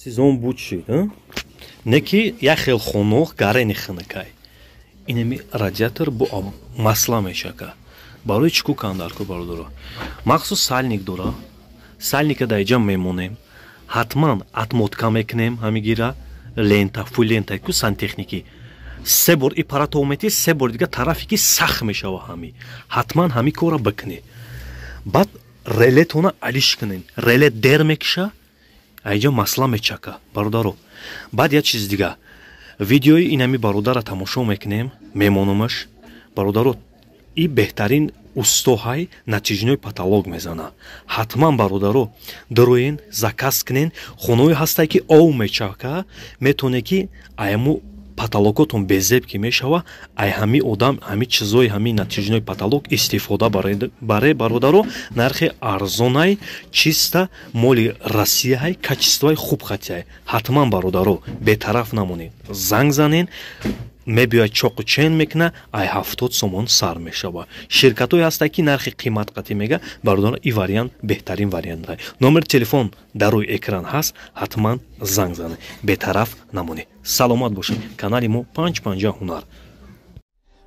Сезон буд шид, не ки як хел хонох гарени хинакай. Инами радиатор бо масла мешака. Барои чӣ ку кандарку, бародаро? Махсус сальник дора. Сальника дар иҷа мемонем. Ҳатман отмотка мекунем ҳамигира лента, фуй лента ку сантехникӣ. Се бор и парато мети, се бор дига тарафе ки сахт мешава ҳами. Ҳатман ҳами кора бикунед. Баъд релетона алиш кунед. Реле дер мекиша, айҷа масла мечака, бародаро. Баъд як чизи дига, видеои инами бародара тамошо мекунем, мемонамаш. Бародаро, и беҳтарин устоҳай, натяжной потолок мезана. Ҳатман, бародаро, дароен, заказ кунен. Хонаое ҳастай, ки ов мечака, метавоне ки аяму потолокотон безеб ки мешава, ай ҳами одам ҳами чизои ҳами натяжной потолок истифода баре, бародаро. Нархи арзонай, чиста моли Россияҳай, качествои хуб хатиай. Ҳатман, бародаро, бетараф намонед, занг занен, мебиёяд, чоқу чен мекуна, ай 70 сомон сар мешава. Ширкатҳое ҳастанд, ки нархи қимат қатӣ мега. Бародаро, и вариант беҳтарин вариант. Номери телефон дар рӯи экран ҳаст, ҳатман занг занед, бетараф намонед. Саломат бошед. Канали мо Панҷ Панҷа Ҳунар.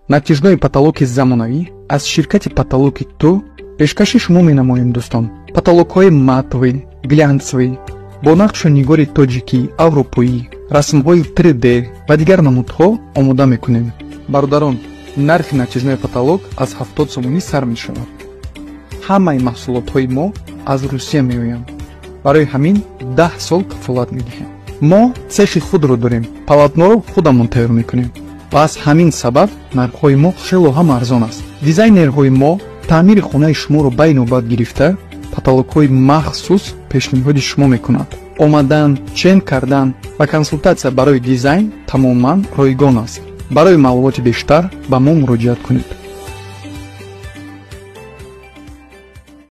Натяжной потолоки замонавӣ аз ширкати «Потолоки Ту» пешкаши шумо менамоем, дӯстон. Потолокҳои матовый, глянцевый, бо нақшу нигори тоҷикӣ, аврупоӣ, расмҳои 3D ва дигар намудҳо омода мекунем. Бародарон, нархи натяжной потолок аз 70 сомонӣ сар мешавад. Ҳамаи маҳсулотҳои мо аз Русия меоянд, барои ҳамин 10 сол кафолат медиҳем. Мо цехи худро дорем, полотноро худамон тайёр мекунем ва аз ҳамин сабаб нархҳои мо хело ҳам арзон аст. Дизайнерҳои мо таъмири хонаи шуморо байнобат гирифта, потолокҳои махсус пешниҳоди шумо мекунад. Омадан, чен кардан ва консултатсия барои дизайн тамоман ройгон аст. Барои маълумоти бештар ба мо муроҷиат кунед.